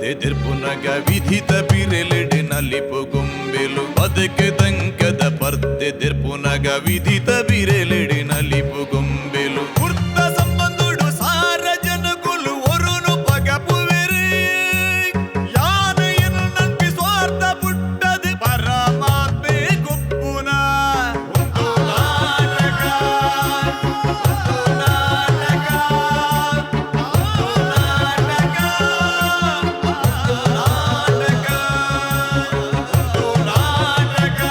ಪರ್ತೆ ದೆರ್ಪುನಗ ವಿಧಿತ ಬಿರೆಲೆಡೆ ನಲಿಪು ಗೊಂಬೆಲು. ಬದುಕು ದಂಕದ ಪರ್ತೆ ದೆರ್ಪುನಗ ವಿಧಿತ ಬಿರೆಲೆಡೆ ನಲಿಪು ಗೊಂಬೆಲು. ಕುರ್ತ ಸಂಬಂಧುಡು ಸಾರ ಜನಕುಲು ಒರುನು ಪಗಪುವೆರು. ಯಾನು ಎನ್ನು ಸ್ವಾರ್ಥ ಪುಟ್ಟದು ಪರಮಾತ್ಮೆ ಗೊಪ್ಪುನ. ಒಂದು ನಾಟಕ, ಒಂದು ನಾಟಕ, ಒಂದು ನಾಟಕ, ಒಂದು ನಾಟಕ, ಒಂದು ನಾಟಕ,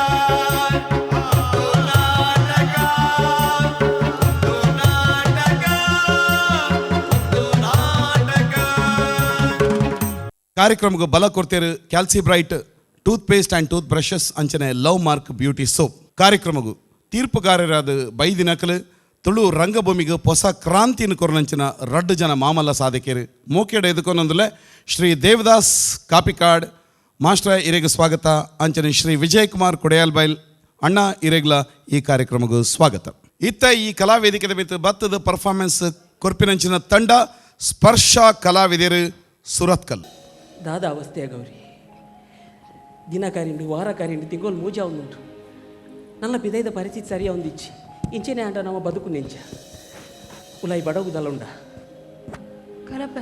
ಒಂದು ನಾಟಕ, ಒಂದು ನಾಟಕ, ಒಂದು ನಾಟಕ. ಕಾರ್ಯಕ್ರಮಕ್ಕೆ ಬಲ ಕೊಡ್ತೇರು Calci Bright tooth paste and tooth brushes ಅಂಚನೆ ಲವ್ ಮಾರ್ಕ್ ಬ್ಯೂಟಿ ಸೋಪ್. ಕಾರ್ಯಕ್ರಮಗು ತೀರ್ಪುಗಾರರಾದ ಬೈದಿನಕಲು ತುಳು ರಂಗಭೂಮಿಗೆ ಹೊಸ ಕ್ರಾಂತಿನ ಕೊರನಂಚಿನ ರಡ್ಡು ಜನ ಮಾಮಲ್ಲ ಸಾಧಕರು ಮೋಕೆಡ ಎದುಕೊನೊಂದುಲೆ ಶ್ರೀ ದೇವದಾಸ್ ಕಾಪಿಕಾಡ್ ಮಾಸ್ಟರ್ ಇರೆಗ್ ಸ್ವಾಗತ. ಅಂಚನೆ ಶ್ರೀ ವಿಜಯ್ ಕುಮಾರ್ ಕೊಡೆಯಾಲ್ ಬೈಲ್ ಅಣ್ಣ ಇರೆಗ್ಲ ಈ ಕಾರ್ಯಕ್ರಮಗೂ ಸ್ವಾಗತ. ಇತ್ತ ಈ ಕಲಾವೇದಿಕೆದ ಮಿತ್ತು ಬತ್ತದ ಪರ್ಫಾರ್ಮೆನ್ಸ್ ಕೊರ್ಪಿನಂಚಿನ ತಂಡ ಸ್ಪರ್ಶ ಕಲಾವಿದರು ಸುರತ್ಕಲ್. ದಾದ ಅವಸ್ಥೆಯ ಗೌರಿ, ದಿನ ಕಾರಿಂಡು, ವಾರ ಕಾರಿಂಡು, ತಿಂಗಳು ಮೂಜ ಉಂಟು. ನನ್ನ ಪಿದೈದ ಪರಿಸ್ಥಿತಿ ಸರಿಯ ಒಂದಿಚ್ಚಿ. ಇಂಚೆನೆ ಆಂಡ ನಮ್ಮ ಬದುಕು ನೆಂಚ ಉಲಾಯಿ ಬಡಗುದಲ್ಲ ಉಂಡ. ಕನಪ.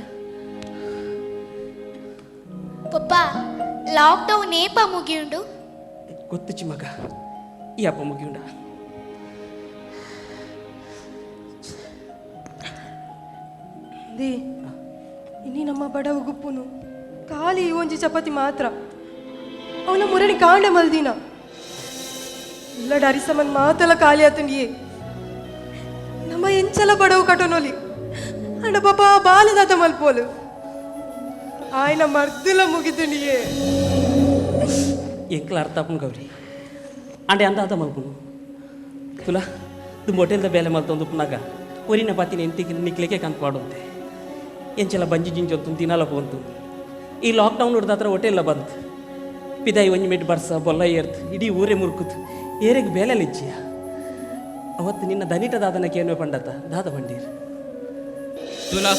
Papa, lockdown ಏಪ ಮುಗಿಯುಂಡು? ಗೊತ್ತುಚಿ ಮಗ, ಈ ಅಪ್ಪ ಮುಗಿಯುಂಡ. They, ಇನ್ನಿ ನಮ್ಮ ಬಡವ ಗುಪ್ಪುನು ಖಾಲಿ ಈ ಒಂಜಿ ಚಪಾತಿ ಮಾತ್ರ. ಅವನ ಮುರಣಿ ಕಾಂಡೆ ಮಲ್ದಿನ ಇಲ್ಲ ಡರಿಸಮನ್ ಮಾತೆಲ್ಲ ಖಾಲಿ ಆತಂಡಿಯೇ. ನಮ್ಮ ಎಂಚಲ ಬಡವು ಕಟನೊಲಿ ಅಂಡ ಪಾಪ ಬಾಲದಾತ ಮಲ್ಪೋಲು ಆಯ್ನ ಮರ್ದಿಲ ಮುಗಿತುಂಡಿಯೇ. ಎಂಕ್ಲ ಅರ್ಥ ಆಪುಂಡು ಗೌರಿ, ಅಂಡೆ ಅಂದಾತ ಮಲ್ಪುನು. ತುಲ ದುಂಬ ಹೋಟೆಲ್ದ ಬೇಲೆ ಮಲ್ತೊಂದು ಪುನಾಗ ಒರಿನ ಪಾತಿನ ಎಂತಿಗೆ ನಿಕ್ಲೆಕೆ ಕಂತ್ ಪಾಡುಂತೆ. ಎಂಚಲ ಬಂಜಿ ಜಿಂಜೊಂತು ತಿನ್ನಲ ಪೋಂತು. ಈ ಲಾಕ್ಡೌನ್ ಹಿಡ್ದಾತ್ರ ಹೋಟೆಲ್ಲ ಬಂತು. ಪಿದಾಯಿ ಒಂಜಿ ಮೆಟ್ ಬರ್ಸ ಬೊಲ್ಲ ಏರ್ತು ಇಡೀ ಊರೇ ಮುರುಕುತು. ಏರೆಗ್ ಬೇಲೆ ಲಿಚ್ಚಿಯ. ಅವತ್ತು ನಿನ್ನ ದನಿಟ ದಾದನ ಕೇನ್ವೆ ಪಂಡತ ದಾದ ಬಂಡೀರ್. ತುಲಾ,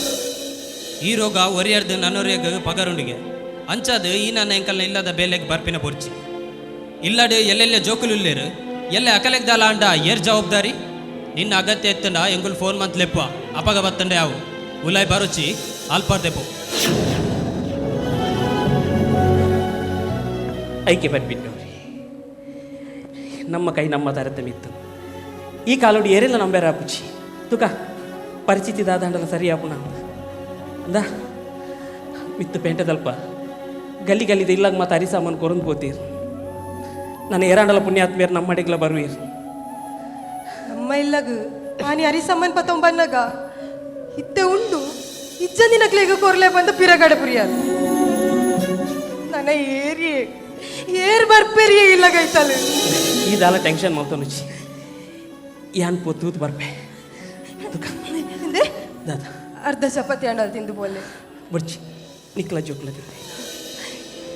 ಈ ರೋಗ ಒರಿಯರ್ದು ನನ್ನೊರಿಯಗ್ ಪಗರುಂಡಿಗೆ. ಅಂಚಾದು ಈ ನನ್ನ ಎಂಕಲ್ನ ಇಲ್ಲದ ಬೇಲೆಗ್ ಬರ್ಪಿನ ಪೊರ್ಚಿ. ಇಲ್ಲಡೆ ಎಲ್ಲೆಲ್ಲ ಜೋಕುಲು ಇಲ್ಲೇರು, ಎಲ್ಲೆ ಅಕಲೆಗ್ ದಾಲ ಅಂಡ ಏರ್ ಜವಾಬ್ದಾರಿ? ನಿನ್ನ ಅಗತ್ಯ ಎತ್ತಂಡ ಎಂಗುಲ್ ಫೋನ್ ಮಂತ್ ಲೆಪ್ಪ. ಅಪಗ ಬತ್ತಂಡ ಯಾವು ಉಲಾಯ್ ಬರುಚಿ ಅಲ್ಪರ್ದೆಪು. ಐಕೆ ಬರ್ಬಿನ್ ಗೌರಿ, ನಮ್ಮ ಕೈ ನಮ್ಮ ತಾರತಮ್ಯ ಇತ್ತು. ಈ ಕಾಲೋಡಿ ಏರೆಲ್ಲ ನಂಬೇರ ಆಪುಚಿ. ತುಕ ಪರಿಸ್ಥಿತಿ ದಾದಾಂಡಲ ಸರಿ ಆಪುನ ಅಂದ. ಮಿತ್ತು ಪೇಂಟದಲ್ಪ ಗಲ್ಲಿ ಗಲ್ಲಿದ ಇಲ್ಲಾಗ ಮತ್ತೆ ಅರಿ ಸಾಮಾನು ಕೊರಂದು ಪೋತೀರ್. ನಾನು ಏರಾಂಡಲ ಪುಣ್ಯಾತ್ಮೇರ್ ನಮ್ಮ ಅಡಿಗ್ಲ ಬರುವೀರ್. ನಮ್ಮ ಇಲ್ಲಗ ಆನಿ ಅರಿ ಸಾಮಾನ್ ಪತ್ತೊಂಬನ್ನಾಗ ಇತ್ತೆ ಉಂಡು ಇಜ್ಜಂದಿನಕ್ಲೆಗ ಕೊರ್ಲೆ ಬಂದ ಪಿರಗಡೆ ಪುರಿಯಾರ. ನನ್ನ ಏರಿಯೇ ಏರ್ ಬರ್ಪೇರಿಯೇ ಇಲ್ಲಗೈತಲು. ಈ ದಾಲ ಟೆನ್ಷನ್ ಮಲ್ತೊನುಚಿ, ಯಾನ್ ಪೋ ತೂತು ಬರ್ಪೆ ತುಕ. ಹಿಂದೆ ದಾದ? ಅರ್ಧ ಚಪಾತಿ ಅಣ್ಣ ತಿಂದು ಬೋಲೆ. ಬುಡ್ಚಿ, ನಿಕ್ಲ ಜೋಕ್ಲ ತಿಂದೆ.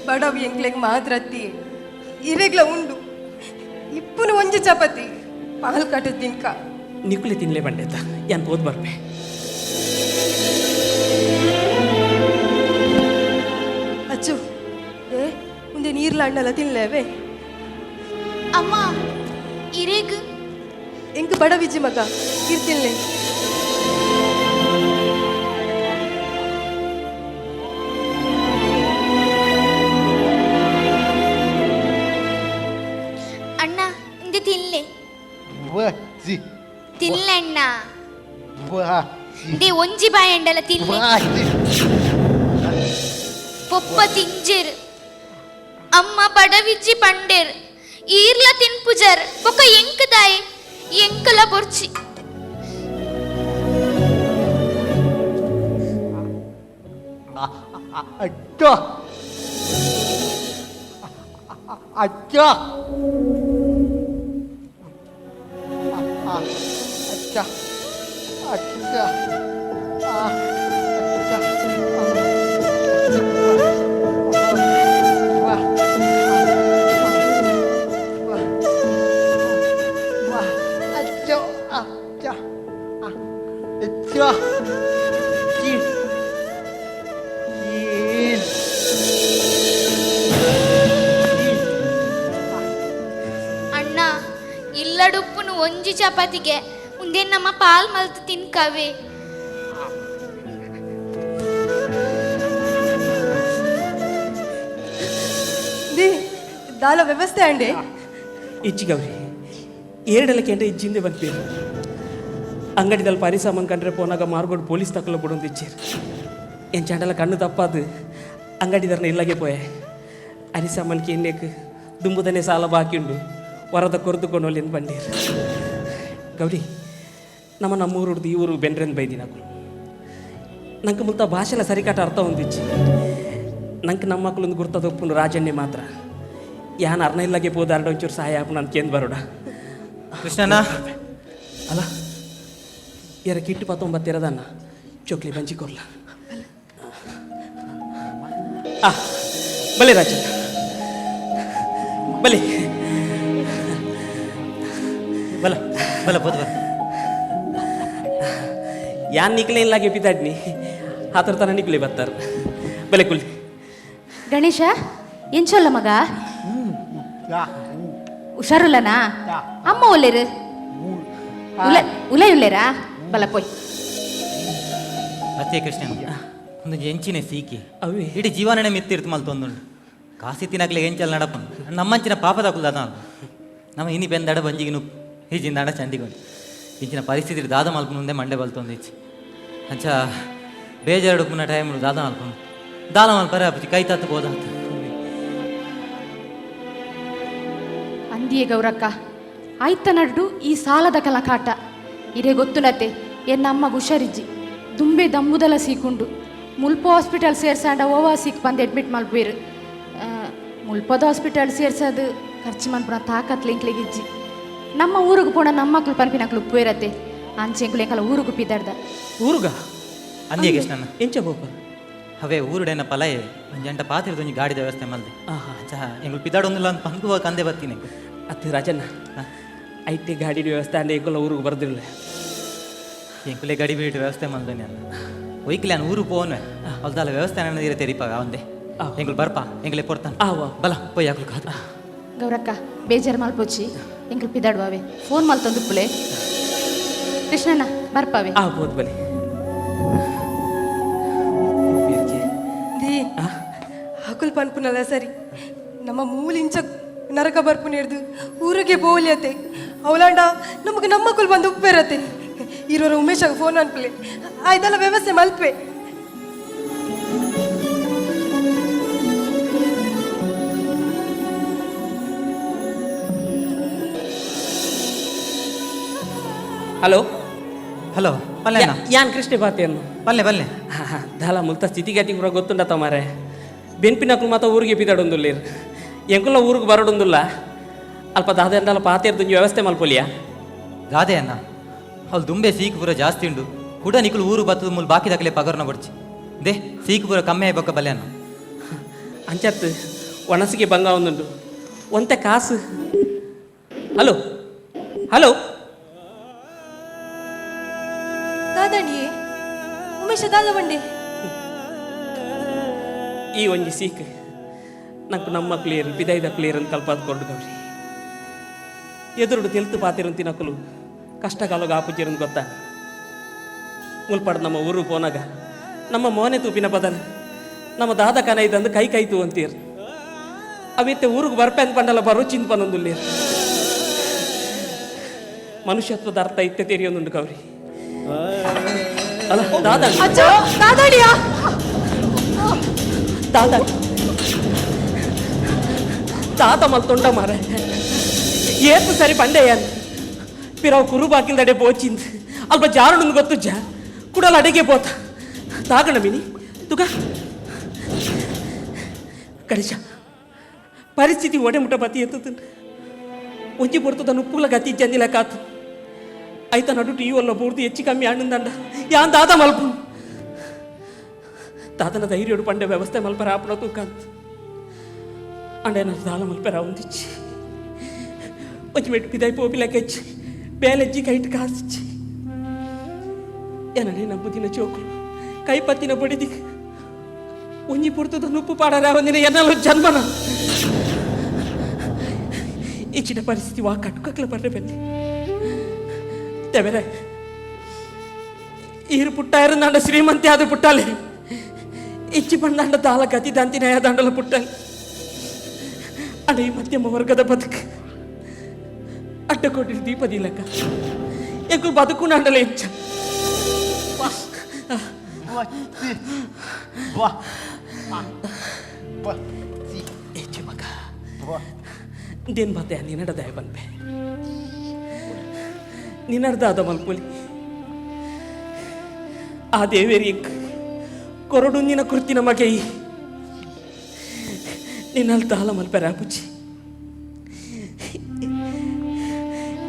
ಬಡವ್ ಎಂಕ್ಲೆಗ್ ಮಾತ್ರ ಅತ್ತಿ, ಇರೆಗ್ಲ ಉಂಡು ಇಪ್ಪುನು ಒಂಜಿ ಚಪಾತಿ ಪಾಲ್ ಕಟ್ಟು ತಿನ್ಕ. ನಿಕ್ಲೆ ತಿನ್ಲೆ ಬಂಡೇತ, ಯಾನ್ ಪೋದು ಬರ್ಪೆ. ಅಚ್ಚು ಏ, ಮುಂದೆ ನೀರ್ಲ ಅಣ್ಣಲ್ಲ ತಿನ್ಲೇವೆ. ಅಮ್ಮ, ಇರೇಗ್? ಎಂಕ್ ಬಡವಿಜ್ಜಿ ಮಗ, ಇರ್ ತಿನ್ಲೆ. ಅಣ್ಣ, ಇಂದೆ ತಿನ್ಲೆ. ಬಜ್ಜಿ. ತಿನ್ಲೆ ಅಣ್ಣ. ಬಾಜಿ. ಇಂದೆ ಒಂಜಿ ಬಾಯಿ ಅಂಡಲ ತಿನ್ಲೆ. ಬಾಜಿ. ಪೊಪ್ಪ ತಿಂಜೆರ್, ಅಮ್ಮ ಬಡವಿಜ್ಜಿ ಪಂಡೇರ್, ಈರ್ಲ ತಿನ್ಪುಜರ್ ಬೊಕ ಎಂಕದಾಯೆ? ಎಂಕಲ ಬೊರ್ಚಿ. ಅಡ್ಡ ಅಜ್ಜ ಅಜ್ಜ ಅಜ್ಜ ಅಜ್ಜ ಅಜ್ಜ ಅಜ್ಜ. ಒಂಜಿ ಚಪಾತಿಗೆ ಉಂದೇನ್ ನಮ್ಮ ಪಾಲ್ ಮಲ್ತು ತಿನ್ಕವೆ. The ದಾಲ ವ್ಯವಸ್ಥೆ ಅಂಡೆ. ಇಜ್ಜಿ ಗೌರಿ, ಏರ್ಡಲ ಕೇಂದ್ರ ಇಜ್ಜಿಂದೆ ಬಂದ್ಪೇರು. ಅಂಗಡಿದಲ್ಲಿ ಪರಿ ಸಾಮಾನು ಕಂಡ್ರೆ ಪೋನಾಗ ಮಾರ್ಗೋಡ್ ಪೊಲೀಸ್ ತಕಲ ಬಿಡೊಂದು ಇಚ್ಚೇರು. ಎಂಚಾಂಡಲ ಕಣ್ಣು ತಪ್ಪಾದು ಅಂಗಡಿದಾರನ ಇಲ್ಲಗೆ ಪೋಯೆ. ಅರಿ ಸಾಮಾನು ಕೇನ್ನೇಕ್ ದುಂಬುದನೆ ಸಾಲ ಬಾಕಿ ಉಂಡು, ವರದ ಕೊರ್ದು ಕೊಂಡೊಲಿಂದ ಬಂಡೀರು. ಗೌರಿ, ನಮ್ಮ ನಮ್ಮೂರು ಈ ಊರು ಬೆಂಡ್ರೆಂದು ಬೈದಿ నాకు. ನಂಗೆ ಮುಲ್ತ ಭಾಷೆಲ ಸರಿಕಟ್ಟ ಅರ್ಥ ಹೊಂದಿಚ್ಚಿ. ನಂಗೆ ನಮ್ಮ ಮಕ್ಕಳೊಂದು ಗುರ್ತದೊಪ್ಪುನು ರಾಜಣ್ಣೆ ಮಾತ್ರ. ಯಾನ್ ಅರ್ನ ಇಲ್ಲಗೆ ಪೋದಾರ್ಡ ಒಂಚೂರು ಸಹಾಯ ಆಪು ನಾನು ಕೇಂದ್ರ ಬರೋಡ. ಕೃಷ್ಣನ. ಅಲ್ಲ, ಎರ ಕಿಟ್ಟು ಪತ್ತೊಂಬತ್ತಿರದನ್ನ ಚೋಕ್ಲಿ ಬಂಚಿ ಕೊರ್ಲ. ಆ ಬಲೆ ರಾಜಣ್ಣ, ಬಲೆ. ಬಲ ಬಲ ಪೋದು ಬಲ. ಯಾನ್ ನಿಕ್ಲೆ ಇಲ್ಲಾಗೆ ಪಿತಾಡ್ನಿ ಆತರ ತನ ನಿಕ್ಲೆ ಬರ್ತಾರೆ. ಬಲೆ ಕುಲ್ಲಿ. ಗಣೇಶ, ಎಂಚೊಲ್ಲ ಮಗ? ಹುಷಾರುಲ್ಲನಾ? ಅಮ್ಮ ಒಲ್ಲೇರು? ಉಲೆ ಉಲೆ ಉಲ್ಲೇರಾ? ಬಲ ಪೋಯ್. ಅತ್ತೆ ಕೃಷ್ಣನ್, ಒಂದು ಎಂಚಿನ ಸೀಕಿ. ಅವೇ. ಇಡೀ ಜೀವನನೇ ಮಿತ್ತಿರ್ತು ಮಲ್ತೊಂದುಂಡು. ಕಾಸಿ ತಿನ್ನಕ್ಲೆ ಎಂಚಲ್ ನಡಪನ್ ನಮ್ಮಂಚಿನ ಪಾಪದ ಕುಲ್ದಾದ. ನಮ್ಮ ಇನಿ ಬೆಂದಡ ಬಂಜಿಗೆ ನುಪ್ಪು ಈಜಿಂದಾಡ ಚಂಡಿಗೊಂಡು ಇಂಚಿನ ಪರಿಸ್ಥಿತಿ ದಾದ ಮಲ್ಪುಂದೆ ಮಂಡೆ ಬಲ್ತೊಂದು ಇಚ್ಚಿ. ಅಂಚ ಬೇಜಾರು ಪುನ ಟೈಮ್ ದಾದ ಮಲ್ಪುನು ದಾಲ ಮಲ್ಪರೆ ಅಪ್ಪಿ ಕೈ ತತ್ತು ಬೋದಾತು. ಅಂದಿಯೇ ಗೌರಕ್ಕ, ಆಯ್ತ ನಡ್ಡು ಈ ಸಾಲದ ಕಲಕಾಟ ಇರೇ ಗೊತ್ತುನತೆ. ಎನ್ನ ಅಮ್ಮ ಹುಷಾರಿಜ್ಜಿ, ದುಂಬೆ ದಮ್ಮುದಲ ಸೀಕುಂಡು. ಮುಲ್ಪ ಹಾಸ್ಪಿಟಲ್ ಸೇರ್ಸಾಂಡ ಓವಾ ಸೀಕ್ ಬಂದು ಅಡ್ಮಿಟ್ ಮಲ್ಪೇರು. ಮುಲ್ಪದ ಹಾಸ್ಪಿಟಲ್ ಸೇರ್ಸದು ಖರ್ಚು ಮನ್ಪುನ ತಾಕತ್ ಲಿಂಕ್ಲಿಗಿಜ್ಜಿ. ನಮ್ಮ ಊರಿಗೆ ಪೋಣ ನಮ್ಮ ಮಕ್ಳು ಪನ್ಪಿನಕ್ಲು ಉಪ್ಪೇರತ್ತೆ. ಅಂಚೆಂಕುಲು ಎಂಕಲ ಊರುಗು ಪಿದಾಡ್ದ. ಊರುಗ? ಅಂದಿಯೇ ಕೃಷ್ಣನ. ಎಂಚ ಬೋಪ? ಅವೇ ಊರುಡೆನ ಪಲಯೆ ಒಂಜಿ ಅಂಟ ಪಾತಿರ್ದು ಒಂಜಿ ಗಾಡಿದ ವ್ಯವಸ್ಥೆ ಮಲ್ದೆ. ಅಂಚ ಎಂಗುಲು ಪಿದಾಡೊಂದಿಲ್ಲ ಅಂತ ಪಂಕು ಕಂದೆ ಬರ್ತೀನಿ. ಅತ್ತೆ ರಾಜಣ್ಣ, IT ಗಾಡಿ ವ್ಯವಸ್ಥೆ ಅಂದ್ರೆ ಎಂಕುಲ ಊರಿಗೆ ಬರ್ದಿಲ್ಲ. ಎಂಕುಲೆ ಗಡಿ ಬೀಟ್ ವ್ಯವಸ್ಥೆ ಮಲ್ದನೆ ಅಲ್ಲ ಒಯ್ಕ್ಲೆ ನಾನು ಊರು ಪೋನ್ವೆ ಅಲ್ದಾಲ ವ್ಯವಸ್ಥೆ ನನ್ನ ತೆರಿಪಾಗ ಅವಂದೆ. ಎಂಗುಲು ಬರ್ಪ, ಎಂಗುಲೆ ಪೊರ್ತಾನ. ಆವ. ಬಲ ಪೊಯ್ ಹಾಕ್ಲು ಕಾದು. ಗೌರಕ್ಕ, ಬೇಜಾರು ಮಲ್ಪೊಚ್ಚಿ, ಎಂಕುಲು ಪಿದಾಡುವವೆ. ಫೋನ್ ಮಲ್ತೊಂದು ಕೃಷ್ಣಣ್ಣ, ಬರ್ಪಾವೆ. ಆ ಬೋದು ಬಲಿ. The ಅಕುಲ್ ಪನ್ಪುನಲ್ಲ ಸರಿ, ನಮ್ಮ ಮೂಲಿಂಚ ನರಕ ಬರ್ಪುನ ಹಿಡ್ದು ಊರಿಗೆ ಬೋಲ್ಯತೆ. ಅವಲಾಂಡ ನಮಗೆ ನಮ್ಮಕ್ಕಳು ಬಂದು ಉಪ್ಪೇರತೆ. ಇರೋರು ಉಮೇಶಾಗ ಫೋನ್ ಅನ್ಪಲೆ, ಆಯ್ತಲ್ಲ ವ್ಯವಸ್ಥೆ ಮಲ್ಪೆ. ಹಲೋ. ಹಲೋ, ಪಲ್ಲೆ ಅಣ್ಣ. ಯಾನ್ ಕೃಷ್ಣ ಬಾತೆಯನ್ನು. ಪಲ್ಲೆ ಪಲ್ಲೆ. ದಾಲ ಮುಲ್ತ ಸ್ಥಿತಿಗತಿ ಪೂರ ಗೊತ್ತುಂಡತ ಮಾರೆ. ಬೆನ್ಪಿನಕ್ಲು ಮಾತ ಊರಿಗೆ ಪಿದಾಡೊಂದುಲ್ಲೇರು, ಎಂಕುಲ ಊರಿಗೆ ಬರಡೊಂದುಲ್ಲ. ಅಲ್ಪ ದಾದ ಪಾತೇರ್ದು ವ್ಯವಸ್ಥೆ ಮಲ್ಪೊಲಿಯಾ? ಗಾದೆ ಅಣ್ಣ, ಅಲ್ಲಿ ದುಂಬೆ ಸೀಕ್ ಪೂರ ಜಾಸ್ತಿ ಉಂಡು. ಕೂಡ ನಿಕುಲು ಊರು ಬತ್ತದ ಮೂಲ ಬಾಕಿ ದಾಖಲೆ ಪಗರ್ನ ಬಡ್ಚಿ they. ಸೀಕ್ ಪೂರ ಕಮ್ಮಿ ಆಯ್ಬಕ್ಕ ಬಲ್ಲೆ ಅಣ್ಣ. ಅಂಚತ್ ಒಣಸಿಗೆ ಬಂಗ ಒಂದುಂಡು, ಒಂತೆ ಕಾಸು. Hello hello. ದಾದಾಣಿಯೇ, ಉಮೇಶ ದಾದ ಬಂಡೆ? ಈ ಒಂಜಿ ಸೀಕ್ ನಂಗೆ ನಮ್ಮ ಕ್ಲಿಯರ್ ಬಿದಾಯ್ದ ಕ್ಲಿಯರ್ ಅಂತ ಕಲ್ಪಾದ ಕೊಡು ಗೌರಿ. ಎದುರುಡು ತೆಲ್ತು ಪಾತಿರಂತ ತಿನಕುಲು ಕಷ್ಟಕಾಲಗ ಆಪುಜಿರಂದು ಗೊತ್ತಾ. ಮುಲ್ಪಾಡ್ ನಮ್ಮ ಊರು ಪೋನಾಗ ನಮ್ಮ ಮೋನೆ ತೂಪಿನ ಬದಲ ನಮ್ಮ ದಾದ ಕನ ಇದಂದು ಕೈ ಕೈತು ಅಂತೀರ್. ಅವಿತ್ತೆ ಊರಿಗೆ ಬರ್ಪೆ ಅಂತ ಪಂಡಲ ಬರೋ ಚಿಂತ ಪನೊಂದುಲ್ಲೇರ್. ಮನುಷ್ಯತ್ವದ ಅರ್ಥ ಇತ್ತೆ ತೆರಿಯೊಂದುಂಡು ಗೌರಿ. ಅಲ್ಲ ದಾದ. ಅಜ್ಜ, ದಾದಾಣಿಯಾ? ದಾದ ತಾತ ಮಲ್ತೊಂಡ ಮಾರ. ಏತು ಸರಿ ಪಂಡೆಯನ್ ಪಿರವು ಕುರು ಬಾಕಿಲ್ದಡೆ ಬೋಚಿಂದ್ ಅಲ್ಪ ಜಾರುಣಂದು ಗೊತ್ತು ಜ ಕುಡಲ ಅಡಿಗೆ ಪೋತ ತಾಗಣ ಮಿನಿ ತುಗ ಗಣೇಶ. ಪರಿಸ್ಥಿತಿ ಒಡೆ ಮುಟ್ಟ ಬತ್ತಿ ಎತ್ತುತ್ತುಂಡು. ಒಂಜಿ ಪೊರ್ತದ ನುಪ್ಪುಲ ಗತಿ ಜಂದಿಲ ಕಾತು ಐತ ನಡು ಟೀ ಒಲ್ಲ ಪೂರ್ತಿ ಹೆಚ್ಚು ಕಮ್ಮಿ ಅಣ್ಣಂದಂಡ. ಯಾನ್ ದಾದ ಮಲ್ಪು? ತಾತನ ಧೈರ್ಯಡು ಪಂಡೆ ವ್ಯವಸ್ಥೆ ಮಲ್ಪರ ಆಪಣ ತೂಕಂತ ಅಂಡೆ ನಾನು ದಾಲ ಮಲ್ಪೆರ ఉందిచ్చి. ಒಂಜಿ ಮೆಟ್ಟು ಪಿದಾಯಿ ಪೋಪಿಲకెಚ್ಚಿ ಬೇಲೆಜ್ಜಿ ಕೈಟ್ ಕಾಸಿಚ್ಚಿ. ಎನನೇ ನಂಬುದಿನ ಚೋಕುಲು ಕೈ ಪತ್ತಿನ ಬಡಿದಿ ಒಂಜಿ ಪೊರ್ತದ ನುಪ್ಪು ಪಾಡರ ಒಂದಿನ ಎನ್ನಲು ಜನ್ಮನ. ಇಚ್ಚಿನ ಪರಿಸ್ಥಿತಿ ವಾ ಕಟ್ಟುಕಕ್ಲ ಬರ್ರೆ ಬಲ್ಲಿ. ದೇವರೇ, ಈರು ಪುಟ್ಟಾಯರು ನಾಂಡ ಶ್ರೀಮಂತಿ ಆದ ಪುಟ್ಟಾಲೆ, ಇಚ್ಚಿ ಪಂಡಾಂಡ ದಾಲ ಗತಿ ದಾಂತಿನ ದಾಂಡಲ ಪುಟ್ಟಾಲೆ. ಅಡ ಈ ಮಧ್ಯಮ ವರ್ಗದ ಬದುಕು ಅಡ್ಡಕೋಟಿ ದೀಪದಿಲ್ಲಕ್ಕ ఎక్కువ బతుకున్నాండలే ఇచ్చ. ಹೆಚ್ಚು ಮಗ ದೇನ್ ಬಾತೆ ನಿನ್ನಡ ದಯ ಬನ್ಪೆ ನಿನ್ನರ್ಧ ಆದ ಮಲ್ಪುಲಿ. ಆ ದೇವೇರಿ ಕೊರಡು ನಿನ್ನ ಕೃತಿನ ಮಗೆಯಿ ನಿನ್ನಲ್ಲಿ ತಾಲ ಮಲ್ಪೆರ ಪುಚ್ಚಿ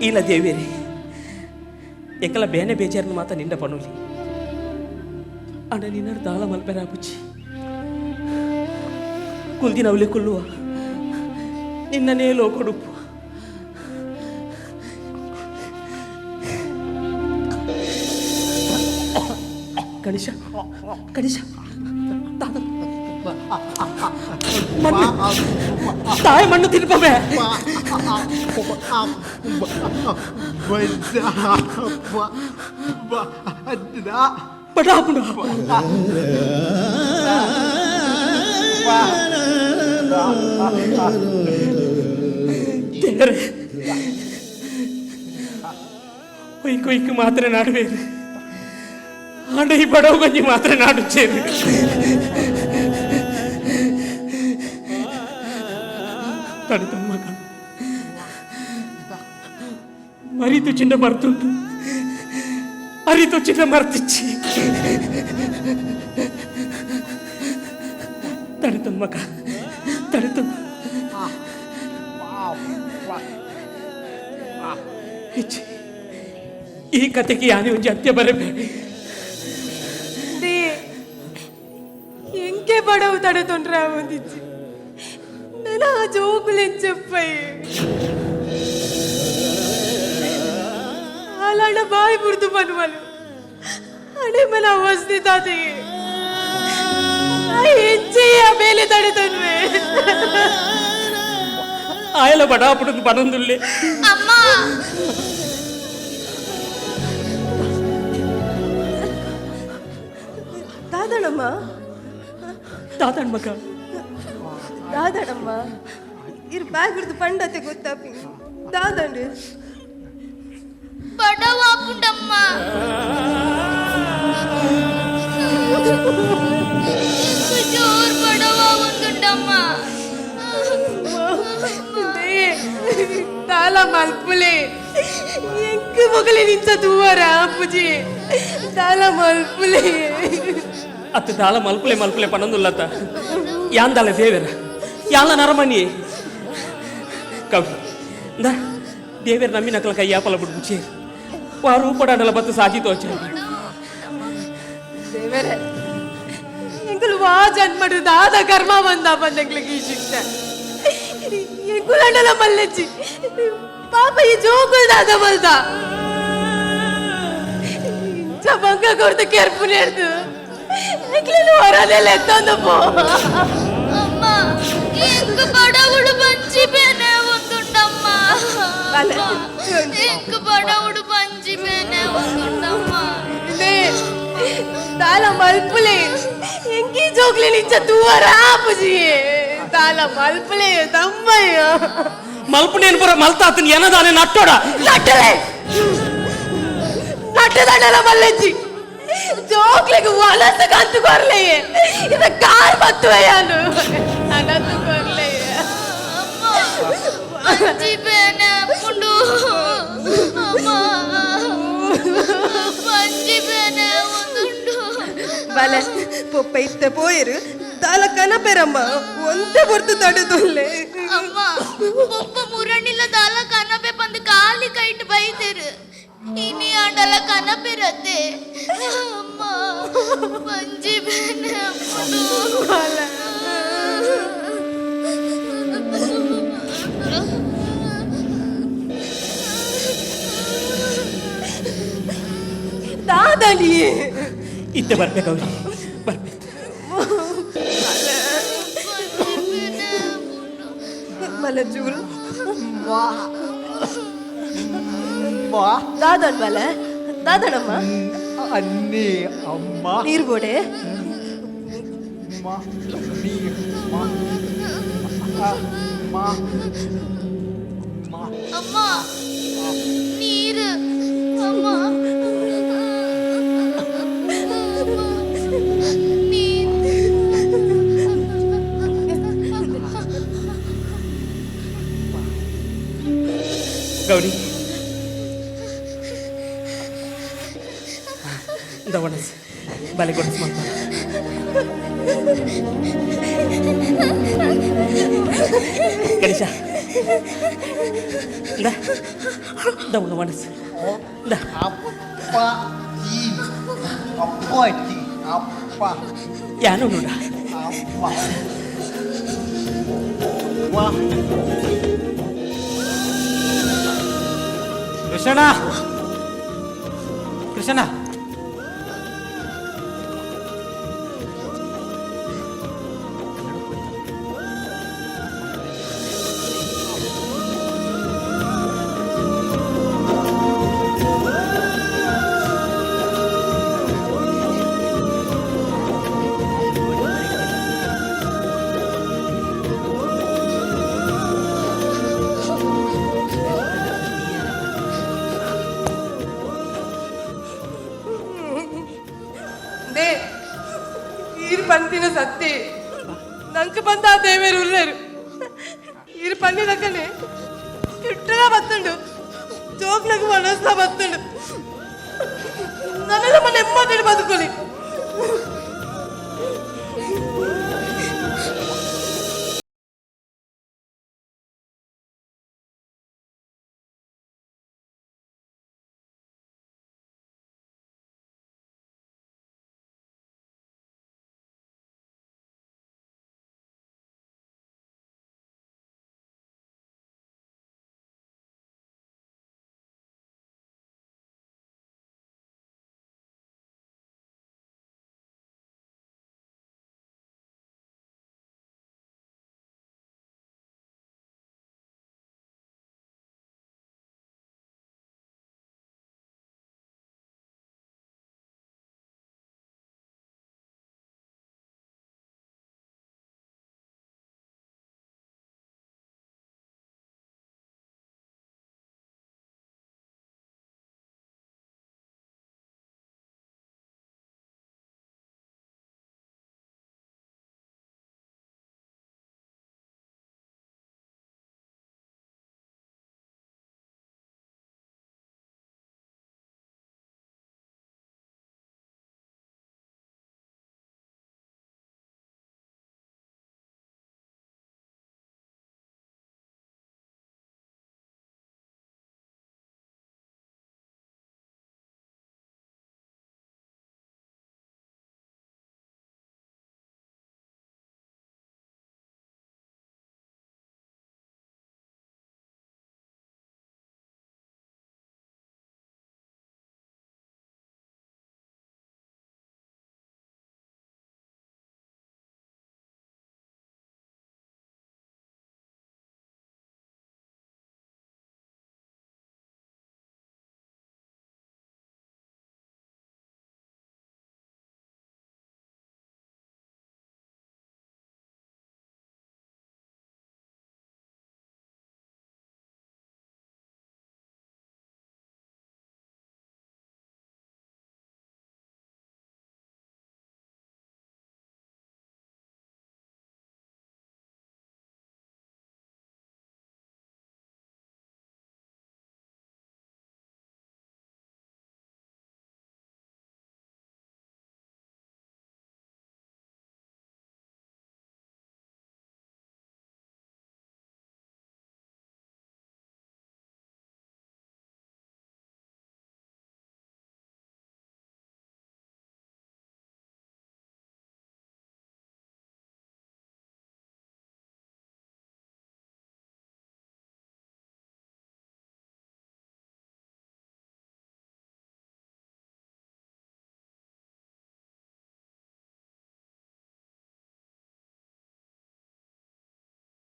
ಇಲ್ಲ ದೇವೇರಿ. ಎಂಕಲ ಬೇನೆ ಬೇಜಾರನ್ನು ಮಾತ ನಿಂಡ ಪಣುಲಿ ಅಣ್ಣ ನಿನ್ನರ್ ದಾಳ ಮಲ್ಪೆರ ಪುಚ್ಚಿ ಕುಲ್ದಿನ ಅವಲಿ ಕುಲ್ಲುವ ನಿನ್ನನೇ ಲೋಕೊಡುಪ್ಪು. ಗಣೇಶ, ಗಣೇಶ, ತಾತ ಮಣ್ಣು, ತಾಯಿ ಮಣ್ಣು ತಿನ್ಪವೆ. ಬಡಾಪುಣ ದೇವರೇ, ಒಯ್ಕು ಒಯ್ಕು ಮಾತ್ರ ನಾಡುವೇರು. ಆಂಡ ಈ ಬಡವ ಗಂಜಿ ಮಾತ್ರ ನಾಡು ಚೇರು ತಡಿತಮ್ಮ. ಮರಿತು ಚಿನ್ನ ಮರ್ತುಂಟು, ಅರಿತು ಚಿನ್ನ ಮರ್ತಿಚ್ಚಿ ತಡಿತನ್ ಮಗ, ತಡಿತು ಇಚ್ಚಿ. ಈ ಕತೆಗೆ ಯಾನೇ ಒಂಜಿ ಅತ್ಯ ಬರಬೇ. ಎಂಕೆ ಬಡವು ತಡೆ ತೊಂದ್ರೆ ಒಂದಿಚ್ಚಿ ನನ್ನ ಆ ಜೋಕುಲೆನ್ చెప్పయి అలాంటి ಬಾಯಿ ಬುರ್ದು పనువలు ಅಡೆ ಮನ ಅವಸ್ಥೆ ತಾತೆಗೆ ಹೆಚ್ಚೆಯ ಮೇಲೆ ತಡೆ ತೊಂದ್ರೆ. ಆಯಲ ಬಡಾಪುಡು ಬನಂದುಲ್ಲೆ. ಅಮ್ಮ. ದಾದಣಮ್ಮ. ತಾತಣ್ಣ ಮಗ. ದಾದಣಮ್ಮ, ಇರು ಬ್ಯಾಗ್ ಪಂಡತೆ ಗೊತ್ತಾಪಿ ದಾದಂಡು. ಬಡವಾಪುಂಡಮ್ಮ, ಜೋರ್ ಬಡವ ಒಂದುಂಡಮ್ಮ. ತಾಲ ಮಲ್ಪುಲೆ, ಎಂಕ್ ಮೊಗಲೆ ನಿಂಚ ತೂವರ ಪುಜಿ ತಾಲ ಮಲ್ಪುಲೆ. ಅತ್ತ ದಾಲ ಮಲ್ಪುಲೆ ಮಲ್ಪುಲೆ ಪನಂದುಲ್ಲತ್ತ. ಯಾಂದಾಲ ದೇವೆರ ಯಾಲ ನರಮಣಿ ಕವಿ ಇಂದ ದೇವೆರ್ ನಮ್ಮಿನ ನಕಲ ಕೈ ಯಾಪಲ ಬಿಡು ಬುಚಿ ವಾ ರೂಪಡಾಂಡಲ ಬತ್ತು ಸಾಜಿ ತೋಚ. ದೇವರೇ, ಎಂಕುಲು ವಾ ಜನ್ಮಡು ದಾದ ಕರ್ಮ ಬಂದ ಬಂದೆಂಗ್ಲಿಗೆ ಈ ಶಿಕ್ಷೆ? ಎಂಕುಲಂಡಲ ಮಲ್ಲೆಚ್ಚಿ, ಪಾಪ ಈ ಜೋಕುಲ್ ದಾದ ಬಲ್ದ ಇಂಚ ಬಂಗ ಕೊಡ್ದು ಕೆರ್ಪು ನೇರ್ದು ಎಂಕ್ಲೆನ್ ಹೊರದೆಲ್ಲ ಎತ್ತೊಂದು ಪೋ. ಅಮ್ಮ, ಎಂಕ್ ಬಡವುಡು ಬಂಜಿ ಬೇನೆ ಒಂದುಂಡಮ್ಮ. ಬಲೆ. ಎಂಕ್ ಬಡವುಡು ಬಂಜಿ ಬೇನೆ ಒಂದುಂಡಮ್ಮ. ಲೇ, ತಾಲ ಮಲ್ಪುಲೆ, ಎಂಕಿ ಜೋಕ್ಲೆ ನಿಂಚ ತೂವರ ಪುಜಿ ತಾಲ ಮಲ್ಪುಲೆ ತಮ್ಮಯ್ಯ. ಮಲ್ಪು ನೇನು ಪೂರ ಮಲ್ತಾತನ್ ಏನದಾನೆ ನಟ್ಟೋಡ. ನಟ್ಟಲೆ ನಟ್ಟದಂಡಲ ಮಲ್ಲೆಜ್ಜಿ, ಜೋಕ್ಲೆಗ್ ವಲಸ ಕಂತು ಕೊರ್ಲೆಯೇ ಇದ ಕಾರ್ ಬತ್ತುವೆಯಾನು ಅನಂತು ಕೊರ್ಲೆಯೇ. ಅಮ್ಮ, ಬಂಜಿ ಬೇನೆ ಪುಂಡು ಅಮ್ಮ, ಬಂಜಿ ಬೇನೆ ಒಂದುಂಡು. ಬಲೆ, ಪೊಪ್ಪ ಇತ್ತೆ ಪೋಯರು ದಾಲ ಕನಪೆರಮ್ಮ, ಒಂತೆ ಪೊರ್ತು ತಡೆದುಲ್ಲೆ. ಅಮ್ಮ, ಪೊಪ್ಪ ಮುರಣಿಲ್ಲ ದಾಲ ಕನಪೆ ಬಂದು ಖಾಲಿ ಕೈಟ್ ಬೈತೇರು. ಇನಿ ಆಂಡಲ ಕನಪೆರತ್ತೆ ಅಮ್ಮ, ಬಂಜಿ ಬೇನೆ ಪುಂಡು. ದಾದನಿ. ಇತ್ತೆ ಬರ್ಬೇಕು ಅವ್ರಿ, ಬರ್ಬೇಕು. ಮಲಜೂರು. ಅಮ್ಮ. ದಾದನ್ ಬಲೆ ದಾದನಮ್ಮ. ಅನ್ನಿ ಅಮ್ಮ. ನೀರು ಬೋಡೆ. ಅಮ್ಮ ನೀ ಅಮ್ಮ ಅಮ್ಮ ಅಮ್ಮ. ಅಮ್ಮ ನೀರು ಅಮ್ಮ ನೀರು. ಗೌರಿ, ಇಂದ ಒಣಸ್ ಬಲೆ ಕೊಡಿಸ್ ಮಾಡ್ತಾನೆ. ಗಣೇಶ, ಇಂದ ದೌನ ಒಣಸ್ ಇಂದ. ಅಪ್ಪ ಜಿ, ಅಪ್ಪಾಜಿ, ಅಪ್ಪ. ಯಾನು ನೋಡ. ಅಪ್ಪ ವಾ. ಕೃಷ್ಣ, ಕೃಷ್ಣ. They ಈರು ಪಂತಿನ ಸತ್ತಿ ನಂಗೆ ಬಂದ ಆ ದೇವೇರು ಉಲ್ಲೇರು. ಈರು ಪನ್ನಿನಕನೆ ಕಿಟ್ಟಲ ಬತ್ತುಂಡು, ಜೋಕ್ನకు ಮನಸ್ಸ ಬತ್ತುಂಡು. ನನ್ನ ನಮ್ಮ ನೆಮ್ಮದಿ ಬದುಕೊಲಿ.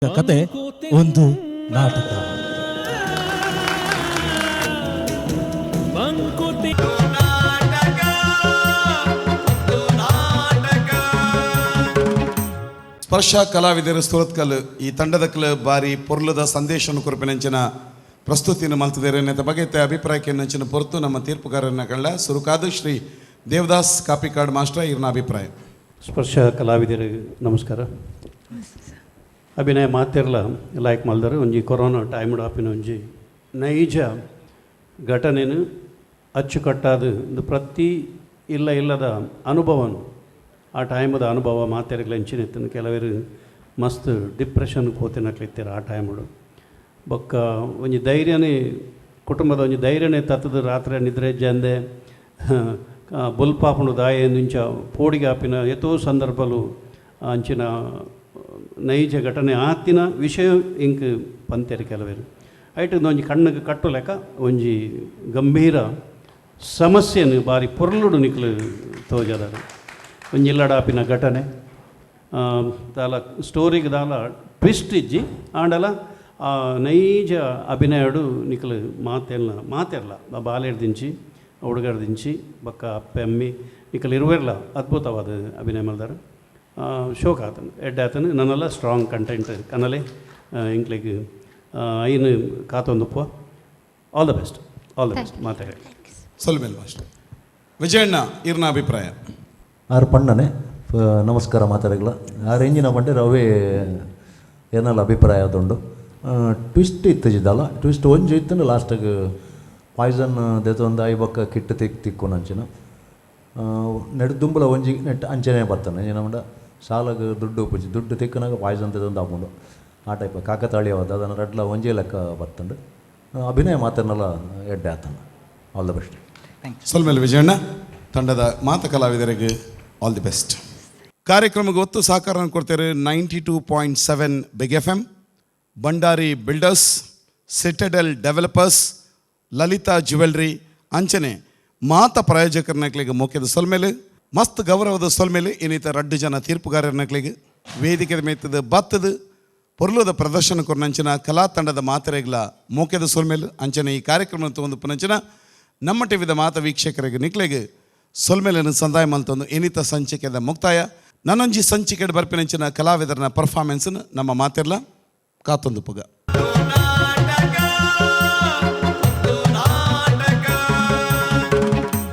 ಕತೆ ಒಂದು ನಾಟಕ. ಸ್ಪರ್ಶ ಕಲಾವಿದರು ಸುರತ್ಕಲ್ ಈ ತಂಡದಕ್ಲ ಬಾರಿ ಪೊರ್ಲದ ಸಂದೇಶವನ್ನು ಕೊರಪಿನಂಚಿನ ಪ್ರಸ್ತುತಿಯನ್ನು ಮಲ್ತಿದ್ದಾರೆ ಅನ್ನೋ ಬಗ್ಗೆ ಅಭಿಪ್ರಾಯಕ್ಕೆ ನಂಚಿನ ಪೊರ್ತು ನಮ್ಮ ತೀರ್ಪುಗಾರರನ್ನ ಕಳ್ಳ ಸುರುಕಾದು ಶ್ರೀ ದೇವದಾಸ್ ಕಾಪಿಕಾಡ್ ಮಾಸ್ಟರ್ ಇರ್ನ ಅಭಿಪ್ರಾಯ. ಸ್ಪರ್ಶ ಕಲಾವಿದರಿಗೆ ನಮಸ್ಕಾರ. ಅಭಿನಯ ಮಾತಿರ್ಲ ಲೈಕ್ ಮಲ್ದರು. ಒಂಜಿ ಕೊರೋನಾ ಟೈಮ್ ಆಪಿನ ಒಂಜಿ ನೈಜ ಘಟನೆನು ಅಚ್ಚುಕಟ್ಟಾದ ಒಂದು ಪ್ರತಿ ಇಲ್ಲ ಇಲ್ಲದ ಅನುಭವನು, ಆ ಟೈಮದ ಅನುಭವ ಮಾತೆರ್ಗ್ಲ ಎಂಚಿನ. ಕೆಲವರು ಮಸ್ತ್ ಡಿಪ್ರೆಷನ್ ಪೋತಿನಕ್ಲಿತ್ತೀರ ಆ ಟೈಮುಡು. ಬೊಕ್ಕ ಒಂಜಿ ಧೈರ್ಯನೇ, ಕುಟುಂಬದ ಒಂಜಿ ಧೈರ್ಯನೇ ತತ್ತದ. ರಾತ್ರಿ ನಿದ್ರೆ ಜಂದೆ ಬೊಲ್ಪಾಪುಂಡು ದಾಯೆ ಇಂಚ ಪೋಡಿಗೆ ಆಪಿನ ಎತೋ ಸಂದರ್ಭಲು. ಅಂಚಿನ ನೈಜ ಘಟನೆ ಆತಿನ ವಿಷಯ ಇಂಕ್ ಪಂತೆರ್ ಕೆಲವರು. ಐಟ್ ಒಂಜಿ ಕಣ್ಣಿಗೆ ಕಟ್ಟು ಲೆಕ್ಕ ಒಂಜಿ ಗಂಭೀರ ಸಮಸ್ಯೆನು ಬಾರಿ ಪೊರ್ಲುಡು ನಿಕ್ಲು ತೋಜದಾರ. ಒಂಜಿ ಇಲ್ಲಡಾಪಿನ ಘಟನೆ ದಾಲ ಸ್ಟೋರಿಗೆ ದಾಲ ಟ್ವಿಸ್ಟ್ ಇಜ್ಜಿ ಆಂಡಲ ಆ ನೈಜ ಅಭಿನಯಡು ನಿಕ್ಲು ಮಾತೆಲ್ಲ ಮಾತೆರ್ಲ ಬಾಲೆಡ್ದಿಂಚಿ ಹುಡುಗರ್ದಿಂಚಿ ಬೊಕ್ಕ ಅಪ್ಪೆ ಅಮ್ಮಿ ನಿಕಲ್ ಇರುವೆರ್ಲ ಅದ್ಭುತವಾದ ಅಭಿನಯ ಮಲ್ದಾರ. ಶೋಕ ಆತನು, ಎಡ್ಡೆ ಆತನು. ನನ್ನೆಲ್ಲ ಸ್ಟ್ರಾಂಗ್ ಕಂಟೆಂಟ್ ಕನಲೆ ಇಂಕ್ಲೆಗ್ ಐನು ಕಾತೊಂದುಪ್ಪ. All the best, all the best ಮಾತಾಡಿ. ಸೊಲ್ಮೇಲ್ ಮಾಸ್ಟರ್. ವಿಜಯಣ್ಣ, ಇರ್ನ ಅಭಿಪ್ರಾಯ. ಆರು ಪಣ್ಣನೆ ನಮಸ್ಕಾರ ಮಾತಾಡಗ್ಲ. ಆ ರೇಂಜಿನ ಪಂಡೆ ರವೇ ಏನಲ್ಲ ಅಭಿಪ್ರಾಯ ಅದುಂಡು. ಟ್ವಿಸ್ಟ್ ಇತ್ತಜಿದ್ದಲ್ಲ, ಟ್ವಿಸ್ಟ್ ಒಂಜಿ ಇತ್ತು. ಲಾಸ್ಟಿಗೆ ಪಾಯ್ಸನ್ ದೆತೊಂದು I ಬೊಕ್ಕ ಕಿಟ್ಟು ತಿಕ್ ತಿಕ್ಕು ಅಂಚಿನ ನೆಡ್ ದುಂಬುಲ ಒಂಜಿ ನೆಟ್ ಅಂಚನೆ ಬರ್ತಾನೆ. ಏನಂಡ ಸಾಲಗ್ ದುಡ್ಡು ಉಪ್ಪುಜಿ, ದುಡ್ಡು ತಿಕ್ಕನಾಗ ಪಾಯ್ಸನ್ ತೆದೊಂದು ಆಪುಂಡು. ಆ ಟೈಪ್ ಕಾಕತಾಳೀಯವಾದ ಅದನ್ನು ರಡ್ಲ ಒಂಜೇ ಲೆಕ್ಕ ಬರ್ತುಂಡು. ಅಭಿನಯ ಮಾತನ್ನೆಲ್ಲ ಎಡ್ಡೆ ಆತನ. All the best. ಸೊಲ್ಮೇಲ್ ವಿಜಯಣ್ಣ. ತಂಡದ ಮಾತ ಕಲಾವಿದರಿಗೆ ಆಲ್ the best. ಕಾರ್ಯಕ್ರಮಕ್ಕೆ ಒತ್ತು ಸಹಕಾರ ಕೊಡ್ತಾರೆ 92.7 big FM, Bhandari builders, Citadel developers, Lalitha jewellery, ಅಂಚನೆ ಮಾತ ಪ್ರಾಯೋಜಕರನಕ್ಲಿಗೆ ಮೋಕ್ಯದ ಸೊಲ್ಮೇಲೆ. ಮಸ್ತ್ ಗೌರವದ ಸೊಲ್ಮೇಲೆ ಇನ್ನಿತ ರಡ್ಡು ಜನ ತೀರ್ಪುಗಾರರನಕ್ಲಿಗೆ. ವೇದಿಕೆ ಮೇತದ ಬತ್ತದ ಪೊರ್ಲುದ ಪ್ರದರ್ಶನ ಕೊರ್ನಂಚಿನ ಕಲಾ ತಂಡದ ಮಾತರೆಗ್ಲ ಮೋಕ್ಯದ ಸೊಲ್ಮೇಲೆ. ಅಂಚನೆ ಈ ಕಾರ್ಯಕ್ರಮ ಒಂದು ಪುನಂಚಿನ ನಮ್ಮ ಟಿವಿದ ಮಾತ ವೀಕ್ಷಕರಿಗೆ ನಿಕ್ಲೆಗೆ ಸೊಲ್ಮೇಲನ್ನು ಸಂದಾಯ ಮಲ್ತೊಂದು ಏನಿತ ಸಂಚಿಕೆದ ಮುಕ್ತಾಯ. ನನ್ನೊಂಜಿ ಸಂಚಿಕೆ ಬರ್ಪಿನಂಚಿನ ಕಲಾವಿದರನ ಪರ್ಫಾರ್ಮೆನ್ಸ್ ನಮ್ಮ ಮಾತಿರ್ಲ ಕಾತೊಂದು ಪುಗ.